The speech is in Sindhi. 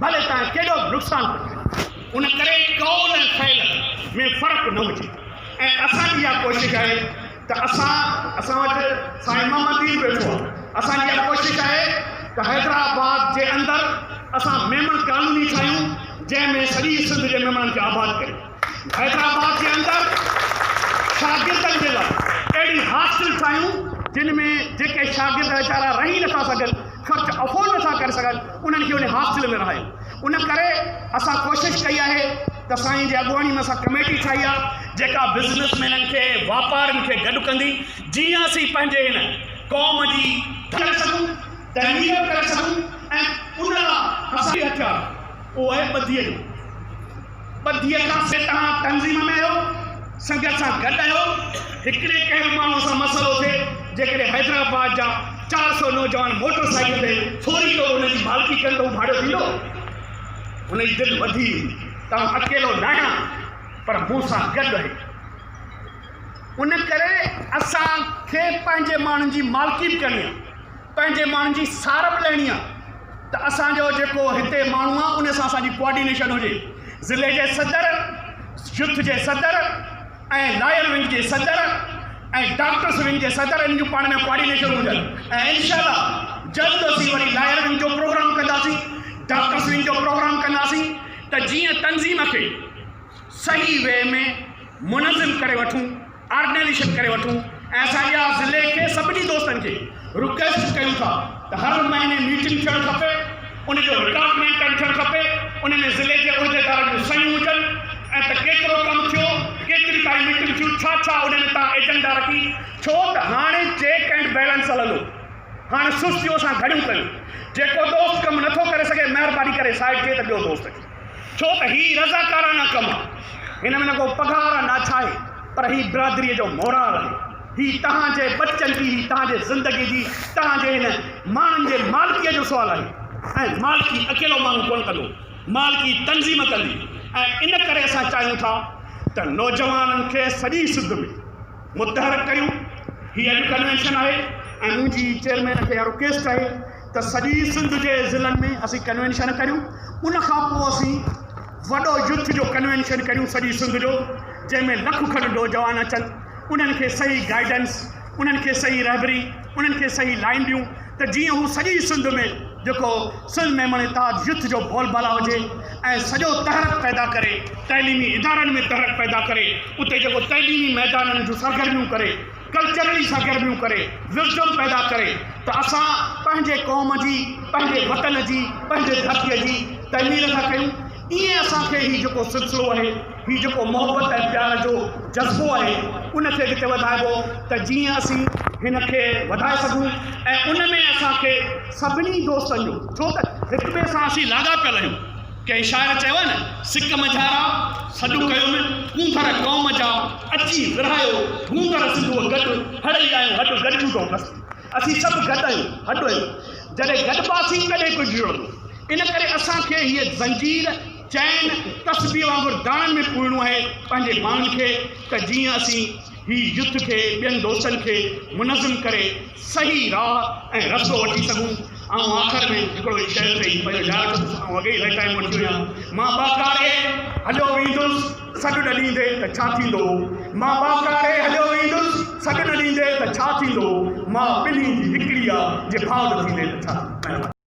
ڀلي توهان کي ڪيڏو به نقصان پهچي. ان ڪري قول ۽ فعل ۾ فرق نه هجي ۽ اسان جي اها ڪوشش آهي ته اسان اسان وٽ سائين محمد دين ويٺو آهي اسان جي اها ڪوشش آهي ته حيدرآباد جي اندر اسان ميمڻ ڪالوني ٺاهيون جنهن ۾ سڄي سنڌ جي ميمڻن کي آباد ڪريون. حيدرآباد جي اندر شاگردن جي لاء اهڙي هاسٽل ٺاهيون جن ۾ جيڪي شاگرد ويچارا رهي نٿا سگهن خرچ افورڊ نٿا ڪري سگهن انهن کي ان هاسٽل ۾ رهايون. ان ڪري اسان ڪوشش ڪئي آهي ته سائين جي اڳواڻي ۾ اسان ڪميٽي ٺاهي آهي جيڪا بزنس مينن کي واپارين کي گڏ ڪندي جيئن اسين پنهنجي هن قوم جي ڪري سگهون تعمير به ڪري سگهون ۽ ان لاء اسان کي هٿيار اهو آهي ٻڌيء جو ٻڌيء کان سي توهان تنظيم ۾ آهيو سنگت سان گڏ آهيو هڪڙي ڪنهن به ماڻهو سان مسئلو ٿئي جيڪڏهن حيدرآباد جا 400 نوجوان موٽر سائيڪل تي فوري طور ان جي مالڪي ڪن ته هو ڀاڙيو ٿيندو؟ هن جي دل وڌي ويندي ته آئون اڪيلو ناهيان پر مون سان گڏ آهي. ان ڪري اسان کي پنهنجي ماڻهن جي مالڪي به ڪرڻي آهي، پنهنجي ماڻهن جي سار به لهڻي آهي ته اسان جو جيڪو هتي ماڻهو آهي ان سان اسان جي ڪوآرڊينيشن هجي. ضلعي جي صدر، يوٿ جي صدر، ۽ لائر ونگ جي صدر ۽ ڊاڪٽرس ونگ جي صدر انهن جون پاڻ ۾ ڪوآرڊينيشن هجن ۽ انشاء الله جلد اسين وري لائر ونگ جو پروگرام ڪنداسين ڊاڪٽرس ونگ جو پروگرام ڪنداسين ته جيئن تنظيم کي صحيح وي ۾ منظم ڪري وٺون آرگنائزيشن ڪري وٺون ۽ اسان اها ضلعي کي سڀني دوستن کي رڪويسٽ ڪيون ٿا ته هر مهيني ميٽنگ ٿيڻ کپي ان جو رڪارڊ مينٽين ٿيڻ کپي ان ۾ ضلعي جي عهديدارن جون صحيحون هجن ۽ ته ڪيترو ڪم ٿيو ڪيتري تائين ميٽنگ ٿيون ڇا ڇا ان ۾ تان ايجنڊا رکي ڇو ته هاڻي چيڪ اينڊ بيلنس هلندو هاڻي سستيون اسان گهڻيون ڪيون جيڪو دوست ڪم نٿو ڪري سگهي مهرباني ڪري سائيڊ ٿئي ته ٻيو دوست اچي ڇو ته هي رضاڪارانه ڪم آهي هن ۾ نه ڪو پگهار آهي نه ڇا آهي پر هي برادري جو مورال آهي. هي توهان جي ٻچن جي، هي توهان جي زندگي جي، توهان جي هن ماڻهن جي مالڪيء جو سوال آهي ۽ مالڪي اڪيلو ماڻهو ڪونه ڪندو، مالڪي تنظيم ڪندي ۽ ان ڪري اسان چاهيون ٿا ته نوجوانن کي سڄي سنڌ ۾ متحرڪ ڪريون. هي اڄ ڪنوينشن آهي ۽ منهنجي چيئرمين کي اها رڪويسٽ آهي ته سڄي سنڌ جي ضلعن ۾ اسين ڪنوينشن ڪريون، ان کان پوء اسين وڏو يوٿ جو ڪنوينشن ڪريون سڄي سنڌ جو، جنهن ۾ لک کن نوجوان اچن. انهن کي صحيح گائيڊنس، انهن کي صحيح رهبري، انهن کي صحيح لائين ڏيون ته جيئن هو سڄي سنڌ ۾ جيڪو سنڌ ميمڻ اتحاد يوٿ جو بول بالا هجي ۽ سڄو تحرڪ پيدا ڪري، تعليمي ادارن ۾ تحرڪ پيدا ڪري، اتي جيڪو تعليمي ميدانن جون سرگرميون ڪري، ڪلچرلي سرگرميون ڪري، وزڊم پيدا ڪري ته اسان پنهنجي قوم جي، پنهنجي وطن جي، پنهنجي ڌرتيء جي تعمير ٿا ڪيون. ائين اسان کي هي جيڪو سلسلو آهي، هي جيڪو محبت ۽ پيار جو جذبو آهي، ان کي اڳتي وڌائبو ته جيئن اسين هن کي وڌائي سگهون ۽ ان ۾ اسان کي سڀني دوستن جو، ڇو ته هڪ ٻئي سان اسين لاڳاپيل آهيون. ڪنهن شاعر چيو آهي نه، سڪ منجهارا سڏ ڪيم، ڪونڌر قوم جا، اچي ورهايو، گوندر سنڌوء گڏ، هڙئي آهيون هڏ گڏجون ته هڪ. اسين سڀ گڏ آهيون، هڏ آهيون. جڏهن گڏباسين تڏهن ڪجهه جڙندو. ان ڪري اسان کي هيء زنجير، چين، تسبيح وانگر داڻن ۾ پوئڻو آهي پنهنجي ماڻهن کي ته جيئن اسين هي يٿ کي ٻين دوستن کي منظم ڪري صحيح راهه ۽ رستو وٺي سگهون. آئون آخر ۾ هڪڙو هي شعر چئي پنهنجو جاء وٺندس. آئون اڳي ئي الائي ٽائيم وٺي ويو آهيان. مان ٻاڪاري هليو ويندس سڏ نه ڏيندي ته ڇا ٿيندو؟ مان ٻاڪاري هليو ويندس سڏ نه ڏيندي ته ڇا ٿيندو؟ ماء ٻنهي جي هڪڙي آ جي ڀاء نه ٿيندي ته ڇا ٿيندو؟